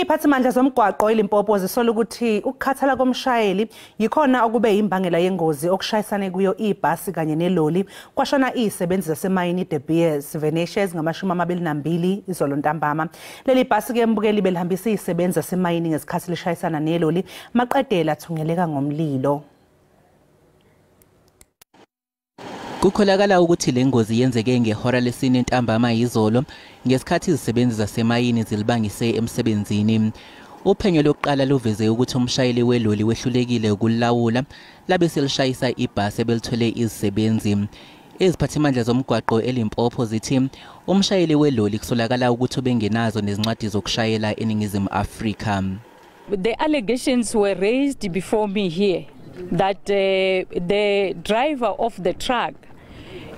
Iphathimandla zomgwaqo eLimpopo zisola ukuthi ukukhathala komshayeli yikhona okube imbangela yengozi okushayisane kuyo ibhasi kanye neloli kwashona izisebenzi zasemayini De Beers Venetia ezingu-22 izolo ntambama. Leli bhasi ke mbukeli belihambisa izisebenzi zasemayini ngesikhathi lishayisana neloli maqede lathungeleka ngomlilo. Kukholakala ukuthi le ngozi yenzeke ngehora lesine ntambama izolo ngesikhathi izisebenzi zasemayini zilibangise emsebenzini. Uphenyo lokuqala luveze ukuthi umshayeli weloli wehlulekile ukulawula labe selishayisa ibhasi ebelithwele izisebenzi. Iziphathimandla zomgwaqo eLimpopo zithi umshayeli weloli kusolakala ukuthi ubengenazo nezincwadi zokushayela eNingizimu Afrika. The allegations were raised before me here that the driver of the truck,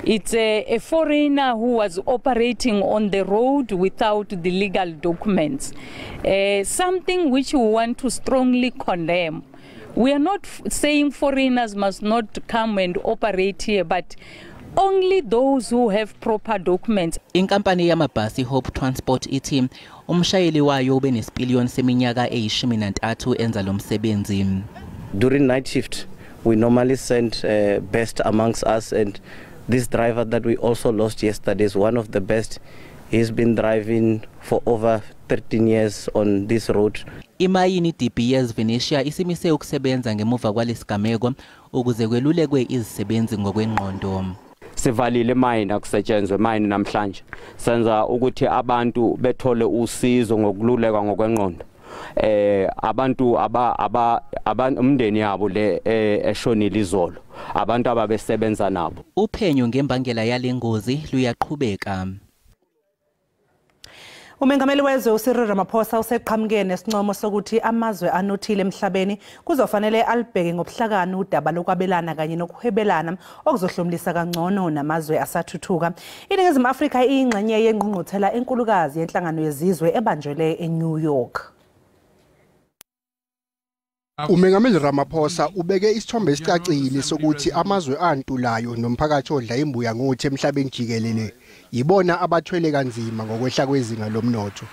it's a foreigner who was operating on the road without the legal documents, something which we want to strongly condemn. We are not saying foreigners must not come and operate here, but only those who have proper documents. Inkampani yamabhasi Hope Transport ithi umshayeli wayo ubenesipiliyoni seminyaka eyi-13 enza lo msebenzi. During night shift, we normally send best amongst us, and this driver that we also lost yesterday is one of the best. He's been driving for over 13 years on this road. Imayini De Beers Venetia isimise ukusebenza ngemuva kwalesigameko ukuze kwelulekwe izisebenzi ngokwengqondo. Sivalile mine, akusetshenzwe mine namhlanje. Senza ukuthi abantu bethole usizo ngokululekwa ngokwengqondo. Abantu aba umndeni yabo le eshonile izolo, abantu ababesebenza nabo. Uphenyo ngembangela yalengozi luyaqhubeka. Umengameli wezwe uCyril Ramaphosa useqhamuke nesincomo sokuthi amazwe anothile emhlabeni kuzofanele alibheke ngobuhlakani udaba lokwabelana kanye nokuhwebelana okuzohlomlisa kangcono namazwe asathuthuka. INingizimu Afrika iyingxenye yengqungquthela enkulukazi yenhlangano yezizwe ebanjelwe eNew York. Umengameli Ramaphosa ubeke isithombe esicacile sokuthi amazwe antulayo nomphakathi odla imbuya ngothi emhlabeni jikelele yibona abathwele kanzima ngokwehla kwezinga lomnotho.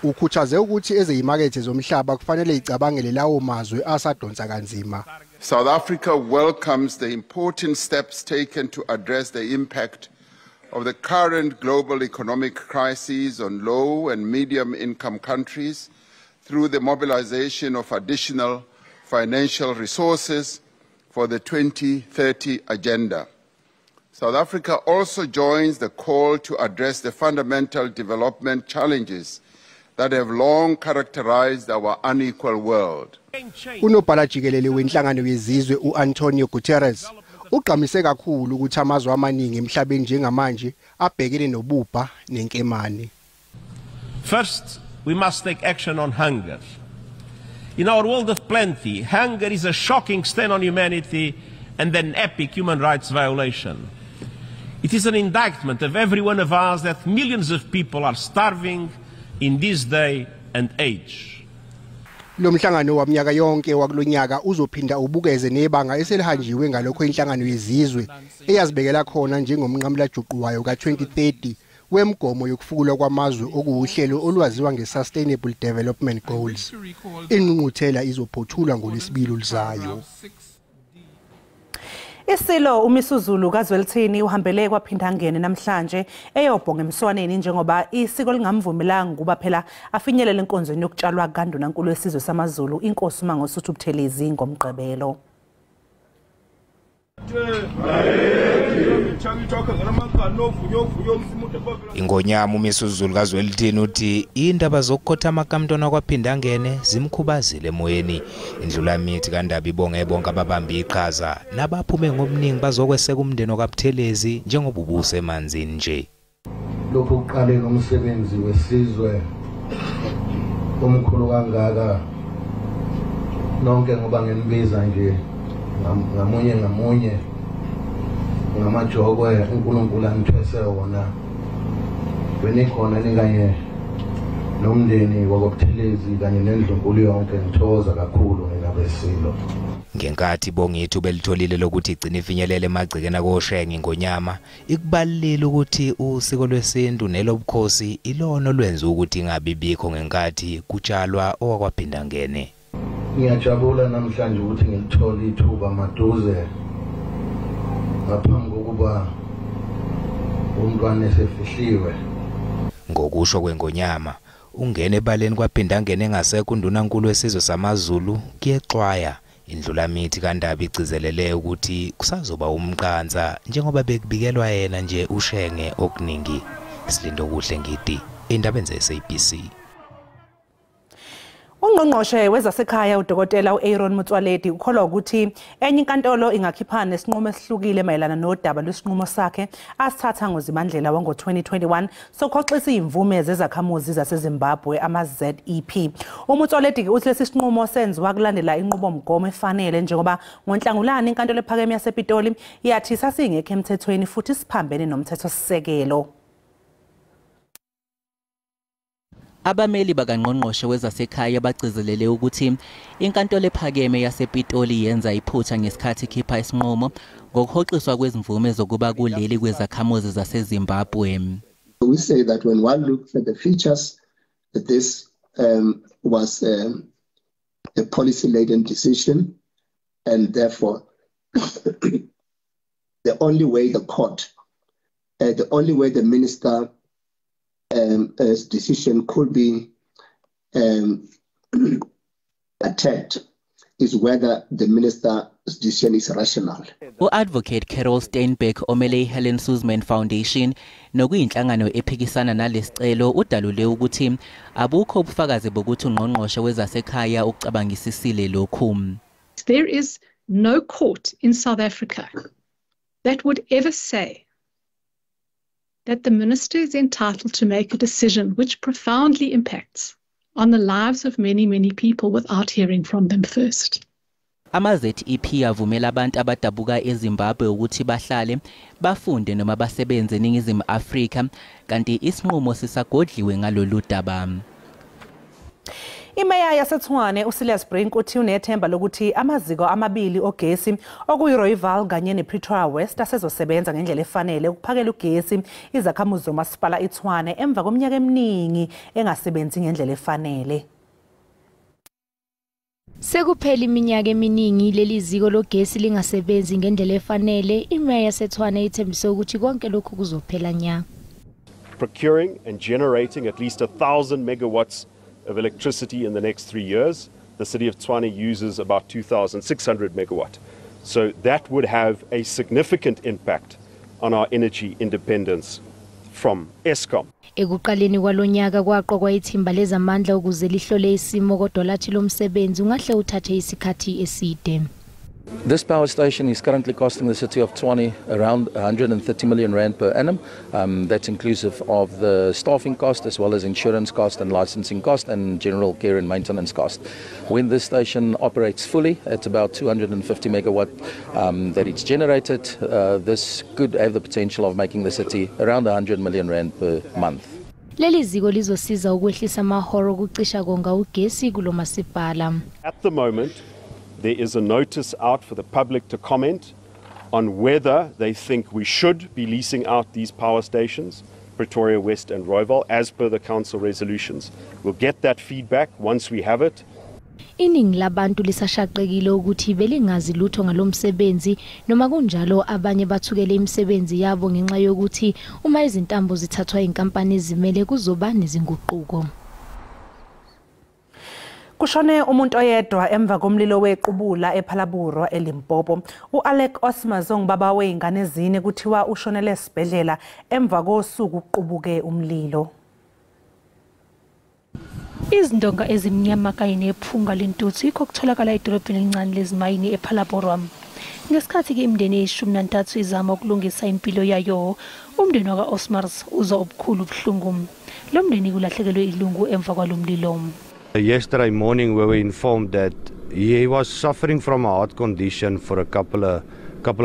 Ukhuthaze ukuthi ezeyimakethe zomhlaba kufanele icabangele lawo mazwe asadonsa kanzima. South Africa welcomes the important steps taken to address the impact of the current global economic crisis on low and medium income countries through the mobilization of additional financial resources for the 2030 agenda. South Africa also joins the call to address the fundamental development challenges that have long characterized our unequal world. Unobhala jikelele wenhlangano yezizwe uAntonio Guterres ugqamise kakhulu ukuthi amazwe amaningi emhlabeni njengamanje abhekene nobubha nenkemane. First, we must take action on hunger. In our world of plenty, hunger is a shocking stain on humanity and an epic human rights violation. It is an indictment of every one of us that millions of people are starving in this day and age. Lo mhlangano waminyaka yonke wakulonyaka uzophinda ubukeze nebanga eselihanjiwe ngalokho inhlangano yezizwe eyazibekela khona njengomnqamulajuqu wayo ka-2030 wemgomo yokufukulwa kwamazwe okuwuhlelo olwaziwa nge-Sustainable Development Goals. Ingqungquthela izophothulwa ngoLwesibili oluzayo. Isilo uMisuzulu kaZwelithini uhambele kwaPhindangene namhlanje eyobhonga emswaneni njengoba isiko lingamvumelanga kuba phela afinyelele enkonzweni yokutshalwa kaNdunankulu wesizwe samaZulu inkosi uMangosuthu Buthelezi ngoMgqibelo. Ingonyama uMisuzulu kaZwelithini uthi indaba zokukhothama kaMntwana kwaPhindangene zimkhubazile emoyeni. Indlulamithi kaNdaba ibonge bonke ababambe iqhaza nabaphume ngobuningi bazokweseka umndeni kaButhelezi njengoba ubuse emanzini nje. Lokhu kuqale ngomsebenzi wesizwe omkhulu kangaka nonke ngoba nginibiza nje ngamunye ngamunye ngamajokwe uNkulunkulu anithwese wona benikhona nikanye nomndeni wakwaButhelezi kanye nendlunkulu yonke. Ngithokoza kakhulu nina besilo. Ngenkathi ibonga ithuba elitholile lokuthi igcine ifinyelele emagcekeni akoShenge iNgonyama, ikubalulile ukuthi usiko lwesintu nelobukhosi ilona olwenza ukuthi ingabi bikho ngenkathi kutshalwa owakwaPhindangene. Ngiyajabula namhlanje ukuthi ngilithole ithuba maduze ngaphambi kokuba umntwana esefihliwe. Ngokusho kweNgonyama, ungene ebaleni kwaPhindangene engasekho undunankulu wesizwe samaZulu kuyexwaya. Indlulamithi kaNdaba igcizelele ukuthi kusazoba umqansa njengoba bekubikelwa yena nje uShenge okuningi. Silindokuhle Ngidi, endabeni ze-SABC. Ungqongqoshe wezasekhaya uDokotela u-Aaron Motsoaledi ukholwa ukuthi enye inkantolo ingakhipha nesinqumo esihlukile mayelana nodaba lwesinqumo sakhe asithatha ngoZibandlela wango-2021 sokuhoxisa izimvume zezakhamuzi zaseZimbabwe ama-ZEP. UMotsoaledi uthi lesi sinqumo senziwa kulandela inqubomgomo efanele njengoba ngoNhlangulana inkantolo ephakeme yasePitoli yathi sasingekho emthethweni futhi siphambene nomthethosisekelo. Abameli bakangqongqoshe wezasekhaya bagcizelele ukuthi inkantolo ephakeme yasePitoli yenza iphutha ngesikhathi ikhipha isinqumo ngokuhoxiswa kwezimvume zokuba kuleli kwezakhamuzi zaseZimbabwe. We say that when one looks at the features, that this was a policy-laden decision, and therefore the only way the court, the only way the minister decision could be attacked is whether the minister's decision is rational. U-Advocate Carol Steinbeck omele i-Helen Suzman Foundation nokuyinhlangano ephikisana nalesicelo udalule ukuthi abukho ubufakazi bokuthi ungqongqoshe wezasekhaya ucabangisisile lokhu. There is no court in South Africa that would ever say that the minister is entitled to make a decision which profoundly impacts on the lives of many, many people without hearing from them first. Ama-ZEP avumela abantu abadabuka eZimbabwe ukuthi bahlale, bafunde noma basebenze eNingizimu Afrika, kanti isinqumo sisagodliwe ngalolu daba. Imeya yaseTshwane uSilas Brink uthi unethemba lokuthi amaziko amabili ogesi okuyiRooiwal kanye nePretoria West asezosebenza ngendlela efanele ukuphakela ugesi izakhamuzi zomasipala iTshwane emva kweminyaka eminingi engasebenzi ngendlela efanele. Sekuphela iminyaka eminingi leli ziko logesi lingasebenzi ngendlela efanele. Imeya yaseTshwane ithembise ukuthi konke lokhu kuzophela nya. Procuring and generating at least 1,000 megawatts of electricity in the next 3 years. The city of Tshwane uses about 2,600 megawatt. So that would have a significant impact on our energy independence from Eskom. Ekuqaleni kwalonyaka kwaqokwa ithimba lezamandla ukuze lihlole isimo kodwa lathi lo msebenzi ungahle uthathe isikhathi eside. This power station is currently costing the city of Tshwane around 130 million rand per annum. That's inclusive of the staffing cost as well as insurance cost and licensing cost and general care and maintenance cost. When this station operates fully at about 250 megawatt that it's generated, this could have the potential of making the city around 100 million rand per month. Leli ziko lizosiza ukwehlisa amahora okucisha konga ugesi kulomasipala. At the moment, there is a notice out for the public to comment on whether they think we should be leasing out these power stations, Pretoria West and Rooiwal, as per the council resolutions. We'll get that feedback once we have it. Iningi labantu lisashaqekile ukuthi belingazi lutho ngalomsebenzi noma kunjalo abanye bathukele imisebenzi yabo ngenxa yokuthi uma izintambo zithathwa inkampani ezimele kuzoba nezinguquko. Kushone umuntu oyedwa emva komlilo wequbula ePhalaborwa eLimpopo. U-Alec Osmers ongubaba wezingane ezine kuthiwa ushonele esibhedlela emva kosuku kuqubuke umlilo. Izindonga ezimnyama kanye nephunga lentuthu yikho kutholakala edolobheni elincane lezimayini ePhalaborwa. Ngesikhathi-ke imindeni eyi-13 izama ukulungisa impilo yayo, umndeni waka-Osmers uzwa obukhulu ubuhlungu. Lo mndeni kulahlekelwe ilungu emva kwalo mlilo. Yesterday morning we were informed that he was suffering from a heart condition for a couple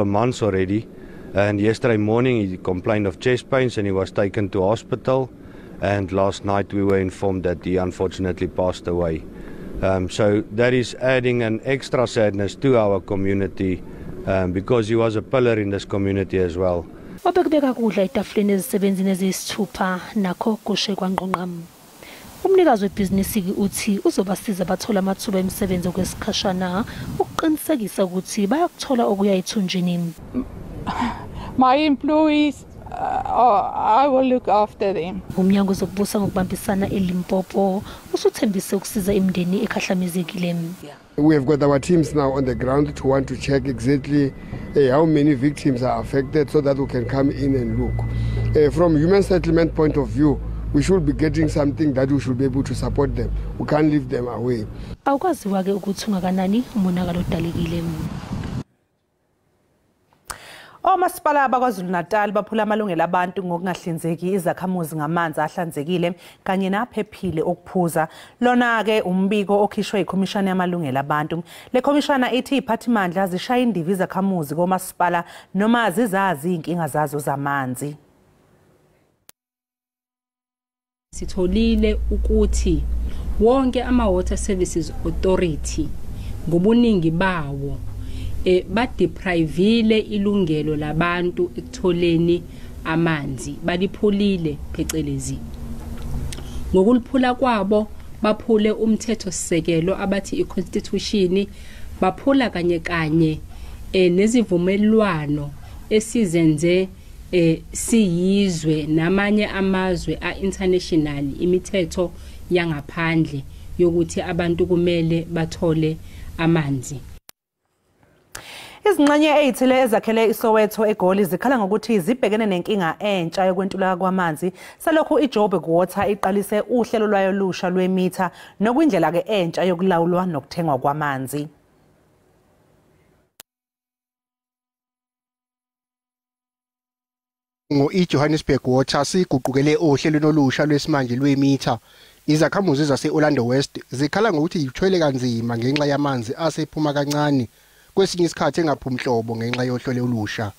of months already, and yesterday morning he complained of chest pains and he was taken to hospital, and last night we were informed that he unfortunately passed away. So that is adding an extra sadness to our community because he was a pillar in this community as well. Obekubeka kudla etafuleni ezisebenzini eziyisithupha nakho kushe kwangqongqam. Umnikazi webhizinisi uthi uzobasiza bathola amathuba emisebenzi okwesikhashana ukuqinisekisa ukuthi bayakuthola okuya ethunjini. My employees, I will look after them. Umnyango wezokubusa ngokubambisana eLimpopo usuthembise ukusiza imindeni ekhahlamezekile. We have got our teams now on the ground to want to check exactly how many victims are affected so that we can come in and look. From human settlement point of view, we should be getting something that we should be able to support them. We can't leave them away. Awukwaziwa-ke ukuthi ungakanani umonakalo odalekile. Omasipala baKwaZulu-Natal baphula amalungelo abantu ngokungahlinzeki izakhamuzi ngamanzi ahlanzekile kanye naphephile okuphuza. Lona-ke umbiko okhishwe ikhomishana yamalungelo abantu. Le khomishana ithi iphathimandla zishaya indiva izakhamuzi komasipala noma zizazi inkinga zazo zamanzi. Sitholile ukuthi wonke ama-Water Services Authority ngobuningi bawo badeprivile ilungelo labantu ekutholeni amanzi, baliphulile phecelezi. Ngokuliphula kwabo baphule umthetho sisekelo abathi iconstitution, baphula kanye kanye nezivumelwano esizenze siyizwe namanye amazwe a-international, imithetho yangaphandle yokuthi abantu kumele bathole amanzi. Izingxenye ezithile ezakhele iSoweto eGoli zikhala ngokuthi zibhekene nenkinga entsha yokwentuleka kwamanzi salokhu iJoburg Water iqalise uhlelo lwayo lusha lwemitha nokwindlela ke entsha yokulawulwa nokuthengwa kwamanzi. IJohannesburg Water siguqukele ohlelweni olusha lwesimanje lwemitha. Izakhamuzi zase-Orlando West zikhala ngokuthi yithwele kanzima ngenxa yamanzi asephuma kancane, kwesinye isikhathi engaphumi nhlobo ngenxa yohlelo olusha.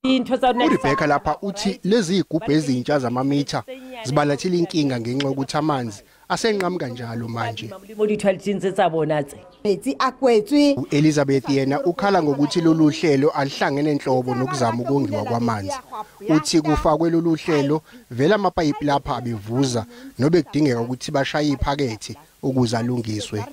uRebecca lapha uthi lezi zigubhu ezintsha zamamitha zibalathile inkinga ngenxa yokuthi amanzi asenqamuka njalo manje. U-Elizabeth yena ukhala ngokuthi lolu hlelo alihlangene nhlobo nokuzama ukongiwa kwamanzi. Uthi kufakwe lolu hlelo vele amapayipi lapha abevuza nobe kudingeka ukuthi bashaye iphakethe ukuze alungiswe.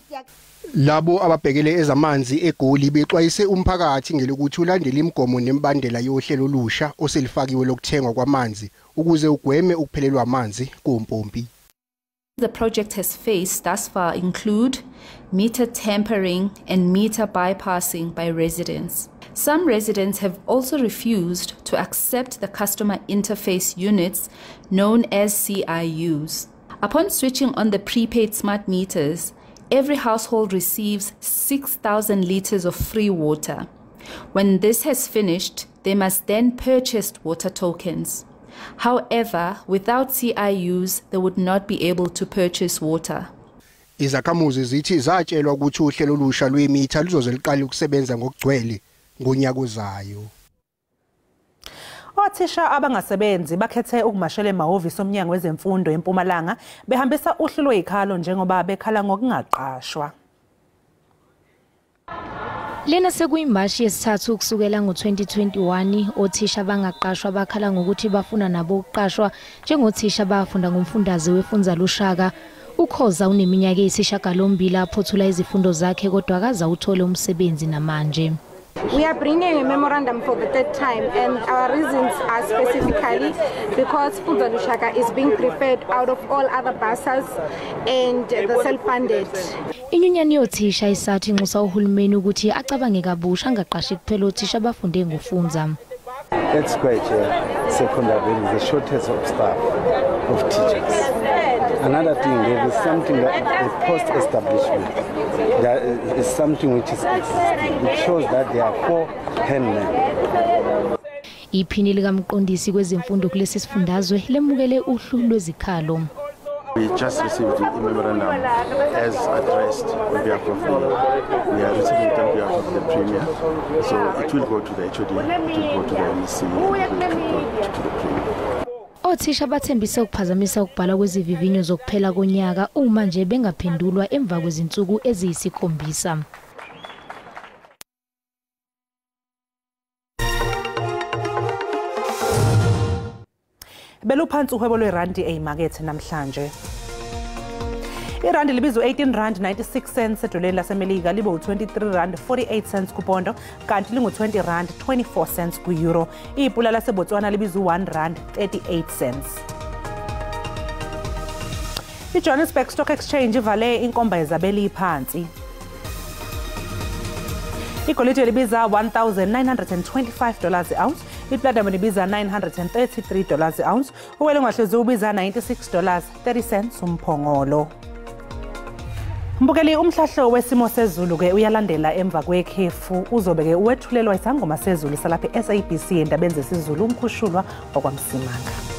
Labo ababhekele ezamanzi eGoli bexwayise umphakathi ngelokuthi ulandele imigomo nemibandela yohlelo olusha oselifakiwe lokuthengwa kwamanzi ukuze ugweme ukuphelelwa amanzi kompompi. The project has faced thus far include meter tampering and meter bypassing by residents. Some residents have also refused to accept the customer interface units known as CIUs. Upon switching on the prepaid smart meters, every household receives 6,000 liters of free water. When this has finished, they must then purchase water tokens. However, without CIUs, they would not be able to purchase water. Izakhamuzi zithi zatshelwa ukuthi uhlelo olusha lwemitha luzoze luqale ukusebenza ngokugcwele ngonyaka ozayo. Othisha abangasebenzi bakhethe ukumashela emahhovisi omnyango wezemfundo eMpumalanga behambisa uhlu lwezikhalo njengoba bekhala ngokungaqashwa. Lena sekuyimashi yesithathu kusukela ngo-2021 othisha bangaqashwa bakhala ngokuthi bafuna nabo ukuqashwa njengothisha bafunda ngomfundaze weFunza Lushaka. Ukhoza uneminyaka eyisishiyagalombili aphothula izifundo zakhe kodwa akaze uthole umsebenzi namanje. We are bringing a memorandum for the third time, and our reasons are specifically because Funza Lushaka is being preferred out of all other buses and the self-funded. Inyunyani yothisha isathi inxusa uhulumeni ukuthi acabange kabusha angaqashi kuphela othisha abafunde ngofunza. At Square Secondary there is a shortage of staff, of teachers. Another thing, there is something that the post-establishment, there is something which is existing. It shows that there are 4 handmen. Iphini likamqondisi kwezemfundo kulesi sifundazwe lemukele uhlu lwezikhalo. We just received a memorandum as addressed on behalf of the, we are receiving it on behalf of the Premier. So it will go to the HOD, it will go to the MEC, it will go to the Premier. Othisha bathembise ukuphazamisa ukubhala kwezivivinyo zokuphela konyaka uma nje bengaphendulwa emva kwezinsuku eziyisikhombisa. Beluphansi uhwebo lwerandi eyimakethe namhlanje. Irandi libizwa R18.96 edoleni laseMelika, libe u-R23.48 kupondo, kanti lingu-R20.24 ku-euro. Ipula laseBotswana libizwa R1.38. I-Johannesburg Stock Exchange ivale inkomba yezabeli iphansi. Igolide libiza $1,925 ounce, iplatinum libiza $933 ounce, uwelengwahlezi ubiza $96.30 umphongolo. Mbukeli, umhlahlo wesimo sezulu ke uyalandela emva kwekhefu, uzobe ke uwethulelwa isangoma sezulu salapha e-SABC endabeni zesiZulu, umkhushulwa wakwaMsimanga.